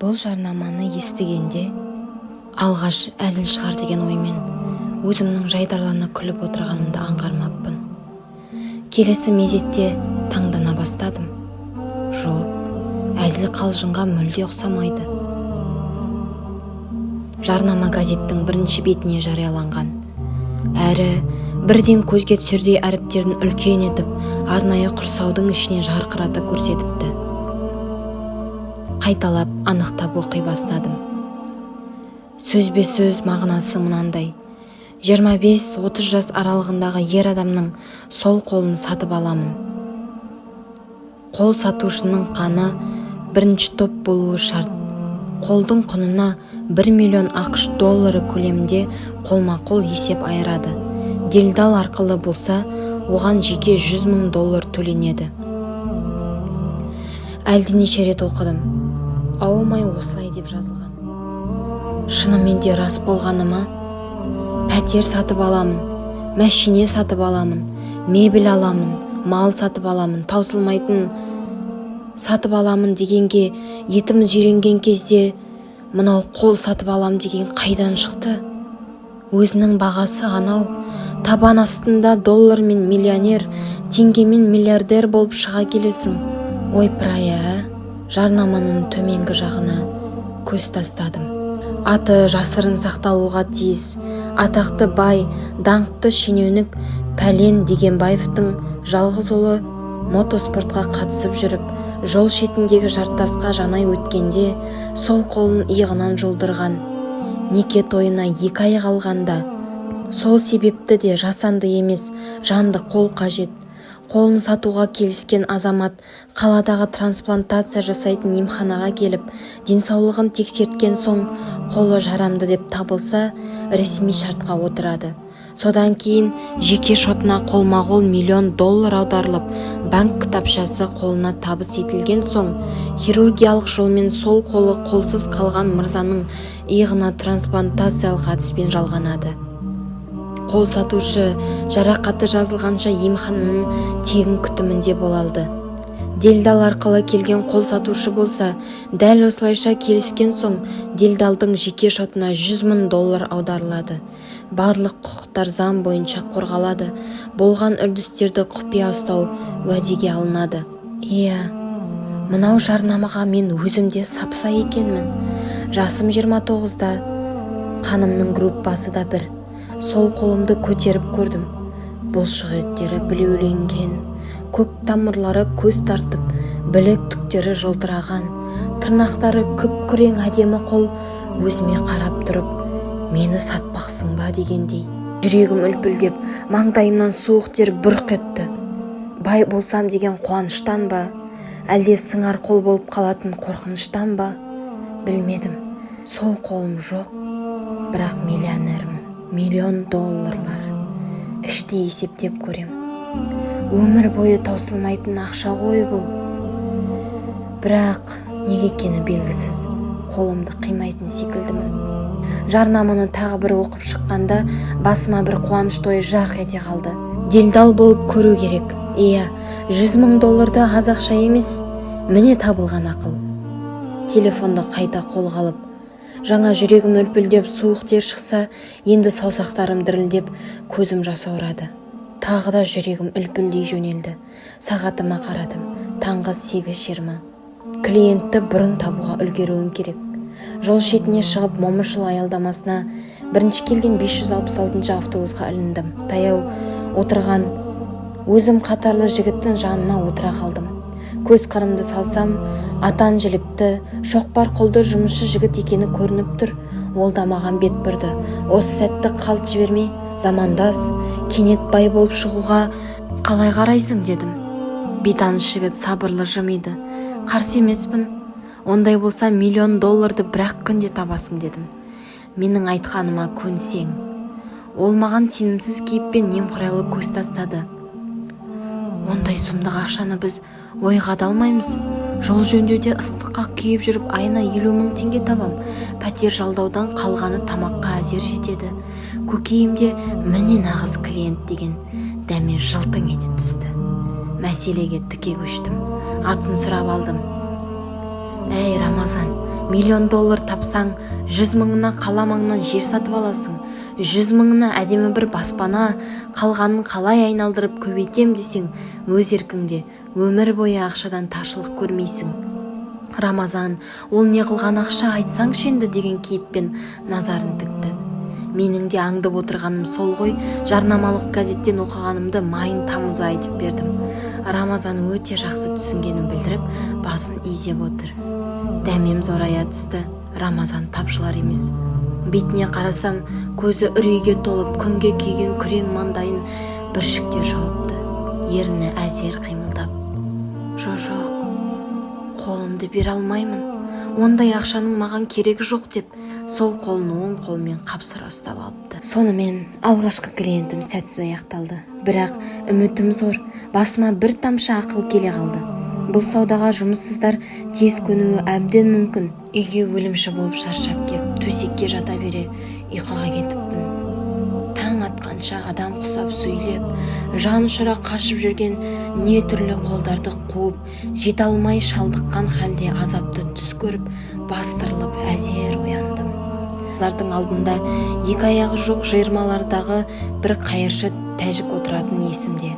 Бұл жарнаманы естігенде алғаш әзіл шығар деген оймен өзімнің жайдарлана күліп отырғанымды аңғармаппын. Келесі мезетте таңдана бастадым. Жоқ, әзіл қалжыңға мүлде ұқсамайды. Жарнама газеттің бірінші бетіне жарияланған. Әрі бірден көзге түсердей әріптерін үлкен етіп, арнайы құрсаудың ішіне жарқырата көрсетіпті. Қайталап, анықтап оқи бастадым. Сөзбе-сөз мағынасы мынандай: 25-30 жас аралығындағы ер адамның сол қолын сатып аламын. Қол сатушының қаны бірінші топ болуы шарт. Қолдың құнына 1 миллион АҚШ доллары көлемінде қолма-қол есеп айырады. Делдал арқылы болса, оған жеке 100 мың доллар төленеді. Әлденеше рет оқыдым. Аумай осылай деп жазылған. Шынымен де рас болғаны ма? Пәтер сатып аламын, мәшине сатып аламын, мебель аламын, мал сатып аламын, таусылмайтын сатып аламын дегенге етіміз үйренген кезде мынау қол сатып алам деген қайдан шықты? Өзінің бағасы анау табан астында доллармен миллионер, теңгемен миллиардер болып шыға келесің. Ойпырай, ә? Жарнаманың төменгі жағына көз тастадым. Аты жасырын сақталуға тиіс атақты бай, даңқты шенеунік Пәлен Дегенбаевтың жалғыз ұлы мотоспортқа қатысып жүріп, жол шетіндегі жартасқа жанай өткенде сол қолын иығынан жұлдырған. Неке тойына 2 ай қалғанда, сол себепті де жасанды емес, жанды қол қажет. Қолын сатуға келіскен азамат қаладағы трансплантация жасайтын емханаға келіп, денсаулығын тексерткен соң, қолы жарамды деп табылса, ресми шартқа отырады. Содан кейін жеке шотына қолма-қол миллион доллар аударылып, банк кітапшасы қолына табыс етілген соң, хирургиялық жолмен сол қолы қолсыз қалған мырзаның иығына трансплантациялық әдіспен жалғанады. Қол сатушы жарақаты жазылғанша емхананың тегін күтімінде болады. Делдал арқылы келген қол сатушы болса, дәл осылайша келіскен соң, делдалдың жеке шотына 100 мың доллар аударылады. Барлық құқықтар заң бойынша қорғалады, болған үрдістерді құпия ұстау уәдеге алынады. Иә, мынау жарнамаға мен өзім де сап-сай екенмін. Жасым 29-да, қанымның группасы да бір. Сол қолымды көтеріп көрдім. Бұлшық еттері білеуленген, көк тамырлары көз тартып, білек түктері жылтыраған, тырнақтары күп-күрең әдемі қол өзіме қарап тұрып, мені сатпақсың ба дегендей. Жүрегім үлпілдеп, маңдайымнан суық тер бұрқ етті. Бай болсам деген қуаныштан ба, әлде сыңар қол болып қалатын қорқыныштан ба, білмедім. Сол қолым жоқ, бірақ миллионермін. Миллион долларлар. Іштей есептеп көрем. Өмір бойы таусылмайтын ақша ғой бұл. Бірақ неге екені белгісіз, қолымды қимайтын секілдімін. Жарнаманы тағы бір оқып шыққанда басыма бір қуанышты ой жарқ ете қалды. Делдал болып көру керек. Иә, 100 мың доллар да аз ақша емес. Міне, табылған ақыл. Телефонды қайта қолға алып, жаңа жүрегім үлпілдеп, суық тер шықса, енді саусақтарым дірілдеп, көзім жасаурады. Тағы да жүрегім үлпілдей жөнелді. Сағатыма қарадым. Таңғы 8:20. Клиентті бұрын табуға үлгеруім керек. Жол шетіне шығып, Момышұлы аялдамасына бірінші келген 566 автобусқа іліндім. Таяу отырған өзім қатарлы жігіттің жанына отыра қалдым. Көз қырымды салсам, атан жілікті, шоқпар қолды жұмысшы жігіт екені көрініп тұр. Ол да маған бет бұрды. Осы сәтті қалт жібермей: «Замандас, кенет бай болып шығуға қалай қарайсың?» – дедім. Бейтаныс жігіт сабырлы жымиды. «Қарсы емеспін». «Ондай болса, миллион долларды бір-ақ күнде табасың», – дедім. «Менің айтқаныма көнсең». Ол маған сенімсіз кейіппен немқұрайлы көз тастады. «Ондай сұмдық ақшаны біз ойға да алмаймыз. Жол жөндеуде ыстыққа күйіп жүріп, айына 50 мың теңге табам. Пәтер жалдаудан қалғаны тамаққа әзер жетеді». Көкейімде міне, нағыз клиент деген дәме жылтың ете түсті. Мәселеге тіке көштім. Атын сұрап алдым. «Әй, Рамазан, Миллион доллар тапсаң, 100 мыңына қала маңынан жер сатып аласың, 100 мыңына әдемі бір баспана, қалғанын қалай айналдырып көбейтем десең, өз еркіңде. Өмір бойы ақшадан таршылық көрмейсің. Рамазан: «Ол не қылған ақша, айтсаңшы енді», – деген кейіппен назарын тікті. Менің де аңдып отырғаным сол ғой. Жарнамалық газеттен оқығанымды майын тамыза айтып бердім. Рамазан өте жақсы түсінгенін білдіріп, басын изеп отыр. Дәмем зорая түсті. Рамазан тапшылар емес. Бетіне қарасам, көзі үрейге толып, күнге күйген күрең маңдайын бүршіктер жауыпты. Ерні әзер қимылдап: Жоқ, қолымды бере алмаймын, ондай ақшаның маған керегі жоқ», – деп, сол қолын оң қолымен қапсыра ұстап алыпты. Сонымен алғашқы клиентім сәтсіз аяқталды. Бірақ үмітім зор. Басыма бір тамшы ақыл келе қалды: бұл саудаға жұмыссыздар тез көнуі әбден мүмкін. Үйге өлімші болып шаршап кеп, төсекке жата бере ұйқыға кетіппін. Таң атқанша адам құсап сөйлеп, жан ұшыра қашып жүрген не түрлі қолдарды қуып жете алмай, шалдыққан халде азапты түс көріп, бастырылып әзер ояндым. Базардың алдында екі аяғы жоқ жиырмалардағы бір қайыршы тәжік отыратын есімде.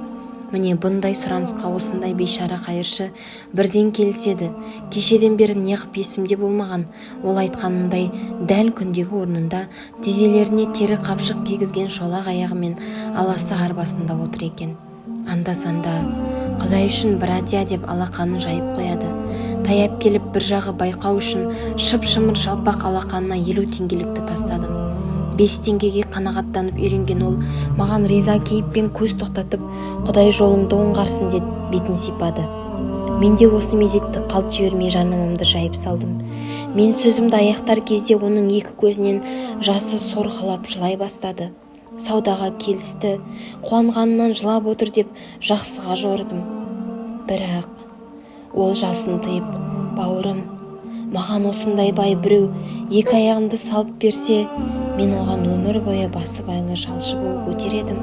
Міне, бұндай сұранысқа осындай бейшара қайыршы бірден келіседі. Кешеден бері неғып есімде болмаған? Ол айтқанындай, дәл күндегі орнында, тізелеріне тері қапшық кигізген, шолақ аяғымен аласа арбасында отыр екен. Анда-санда: «Құдай үшін, братья», – деп алақанын жайып қояды. Таяп келіп, бір жағы байқау үшін шып-шымыр жалпақ алақанына 50 теңгелікті тастадым. 5 теңгеге қанағаттанып үйренген ол маған риза кейіппен көз тоқтатып, «Құдай жолыңды оңғарсын», – деп бетін сипады. Мен де осы мезетті қалт жібермей жарнамамды жайып салдым. Мен сөзімді аяқтар кезде оның екі көзінен жасы сорғалап, жылай бастады. Саудаға келісті, қуанғанынан жылап отыр деп жақсыға жорыдым. Бірақ ол жасын тыйып: «Бауырым, маған осындай бай біреу екі аяғымды салып берсе, мен оған өмір бойы басыбайлы жалшы болып өтер едім.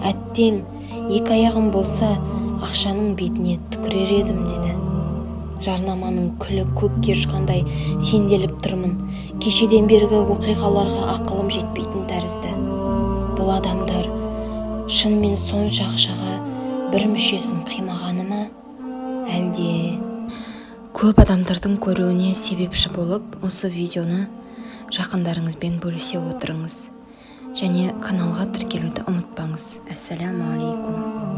Әттең, екі аяғым болса, ақшаның бетіне түкірер едім», – деді. Жарнаманың күлі көкке ұшқандай сенделіп тұрмын. Кешеден бергі оқиғаларға ақылым жетпейтін тәрізді. Бұл адамдар шынымен сонша ақшаға бір мүшесін қимағаны ма, әлде? Көп адамдардың көруіне себепші болып, осы видеоны жақындарыңызбен бөлісе отырыңыз және каналға тіркелуді ұмытпаңыз. Ассаляму алейкум.